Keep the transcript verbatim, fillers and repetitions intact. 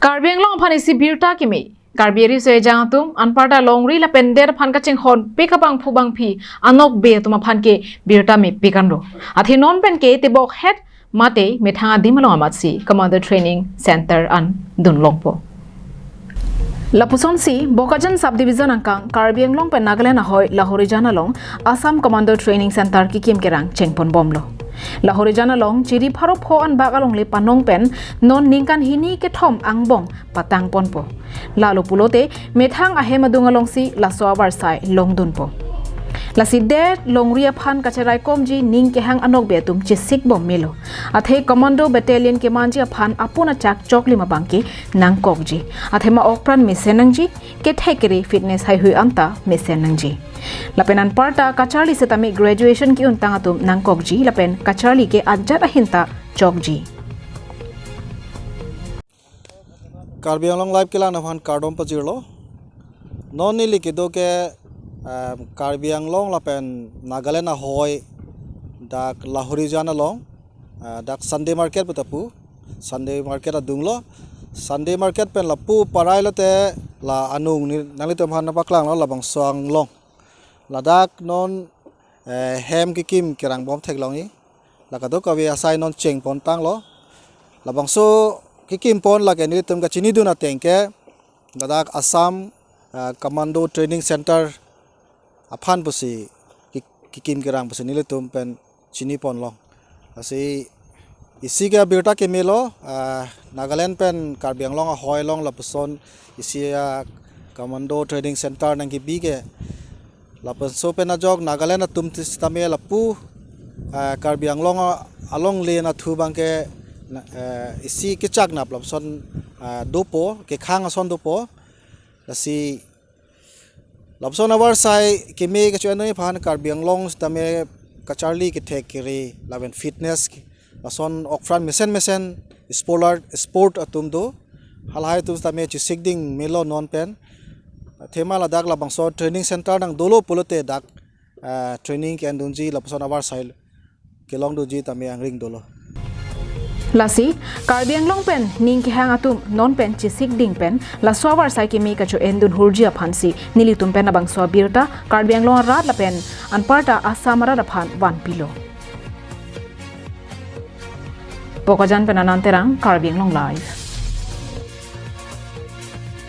Karbi Anglong aphan isi birta keme. Karbi riso ejang atum anparta longri lapen det aphan kachinghon pik abangphu bangphi anokbe atum aphan ke birta mepik anlo. Athe non pen ke tebok het mate methang adim along amatsi Commando Training Center an dunlongpo. Lapusonsi Bokajan Subdivision angkang Karbi Anglong pen Nagaland ahoi Lahorijan along Assam Commando Training Center kekim kerang chengponbomlo. Lahorijan along chiri pharo pho anbak alongle panong pen non ningkan hini kethom angbong patangponpo. Lalo pulote methang ahem adung alongsi laso avarsai longdunpo. Lasi det longri aphan kacheraikomji ning kehang anokbe atum chesikbom melo. Athe Commando Battalion kemanji aphan apun achak choklim abangke nangkokji. Athema okpran mesen nangji, kethek kere fitness haihui anta mesen nangji. Lapen anparta kacharli setame graduation ke-untang atum nangkokji lapen kacharli ke ajat ahinta chokji. Karbi Anglong Live kelang aphan kardom pajirlo. Non neli kedo ke, em, Karbi Anglong lapen Nagaland ahoi dak Lahorijan along, eh, dak Sunday market pu ta pu, Sunday market adunglo. Sunday market pen lapu parai lote la anung ni nanglitum aphan paklanglo, labangso anglong. Ladak non, eh, hem kekim kerangbom theklongji. La kadokave asai non chengpontanglo. Labangso kekimpon lake nelitum kachinidun ateng ke ladak Assam, eh, Commando Training Center aphan pusi ke-, kekim kerang pusi nelitum pen chiniponlong. Lasi isi ke abirta kemelo, ah, Nagaland pen Karbi Anglong ahoi along lapuson isi a Commando Training Center nangkebi ke. Lapuson pen ajok Nagaland atum ti sitame lapu, ah, Karbi Anglong a-, alongle nathu abangke na, eh, isi kechaknap lapuson, ah, dopo, kekhang ason dopo. Lasi lapuson avarsai keme kacho-endunji aphan Karbi Anglong sitame kacharli kethek kere lapen fitness ke, lason okpran mesen mesen sport, sport atum do. Halahai atum sitame chesikding melo non pen. Athema ladak labangso training center nangdolo pulote dak, ah, training ke-endunji lapuson avarsai kelongdunji tame angring dolo. Lasi Karbi Anglong pen ning kehang atum non pen chesikding pen laso avarsai keme kacho-endun hurji aphansi nelitum pen labangso abirta Karbi Anglong arat lapen anparta Assam arat aphan vanpilo. Bokajan pen Anand Terang, Karbi Anglong Live.